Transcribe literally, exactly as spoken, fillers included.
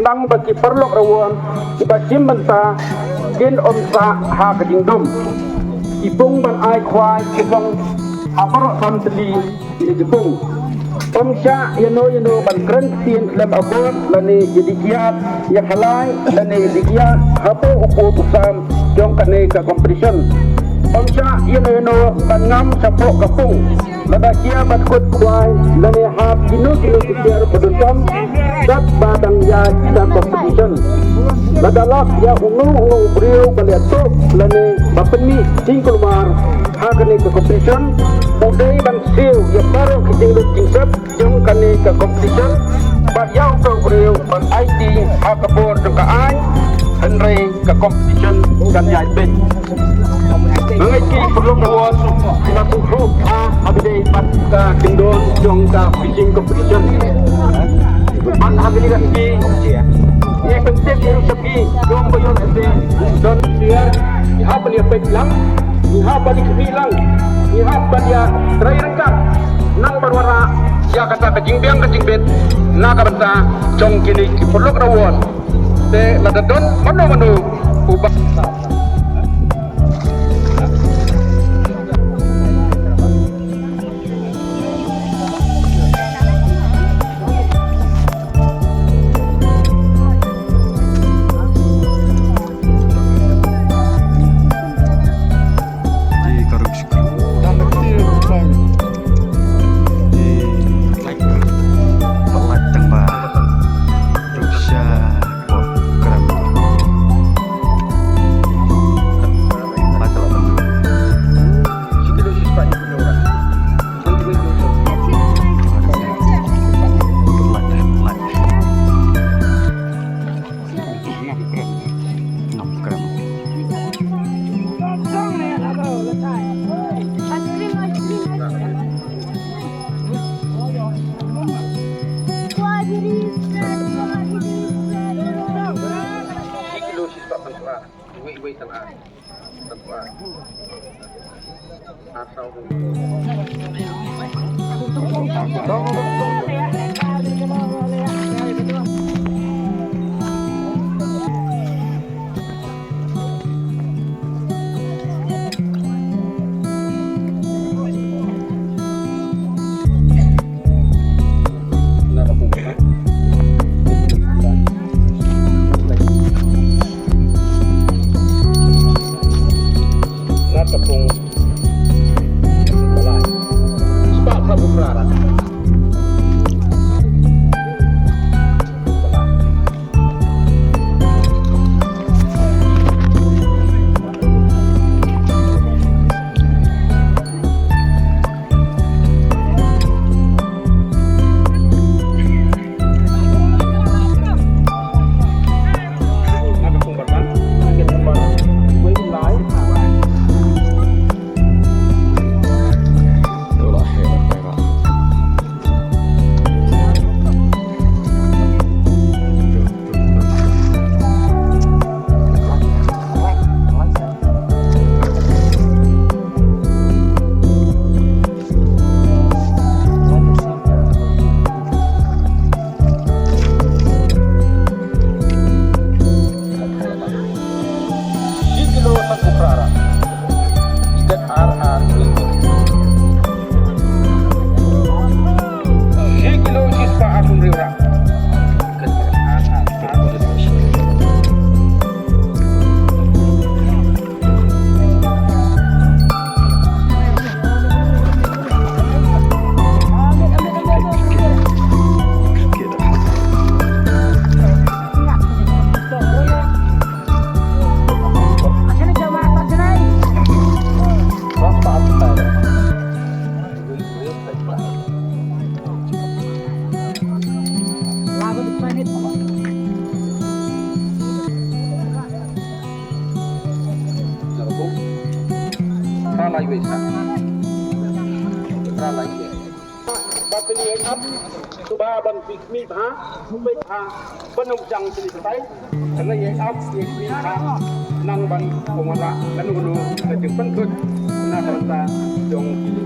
Tang ba ki paralok rawon kiba shim bynta kin ym sah ha ka jingdum. Ki pung ban ai khwai ki long ha baroh sam tylli ki pung. Ym shah ïano ïano ban kren ktien khlem akor lane ïa dei kiad ïa khalai lane ïa dei kiad hapoh u pud u sam jong kane ka competition. Ym shah ïano ïano ban ngam shapoh ka pung. Lada ki ïa bat kut khwai lane hap kino kino ki tiar ba donkam, dat ba dang ïaid da competition. Lada lap ïa uno uno u briew ba leh tuh lane ba pynmih jingkulmar ha kane ka competition, u dei ban siew ïa baroh ki jinglut jingsep jong kane ka competition, bad ïa uto u briew ban aiti ha ka bor jong ka aiñ, hynrei ka competition kan ïaid beit. Nga ngeit ki paralok rawon ki la sngewthuh ha kaba ïadei bad ka kyndon jong ka fishing competition. Bad ha kane ka sngi ngi pyntip ïa u Shaki jong ba ïoh kate don tiar, ngi hap ban ïa peit lang, ngi hap ban ïa khmih lang, ngi hap ban ïa trei ryngkat nang ban wanrah ïa kata ka jingbiang ka jingbit na ka bynta jong kine ki paralok rawon. Te lada don mano mano uba Shi kilo sat ukrara. Ikat ar ar. Shi kilo shi spah ar hynriew ra. Ikat ar ar. Ra lai wei sa. Ra lai wei. Ba pynïaid ap, suba ban pynkhmih bha, pynkhmih bha, ban ym jang pynïaid tai. Ka la ïaid ap, ïaid khmih bha, nang ban pynwanrah kano kano ka jingpynkut na ka bynta jong ki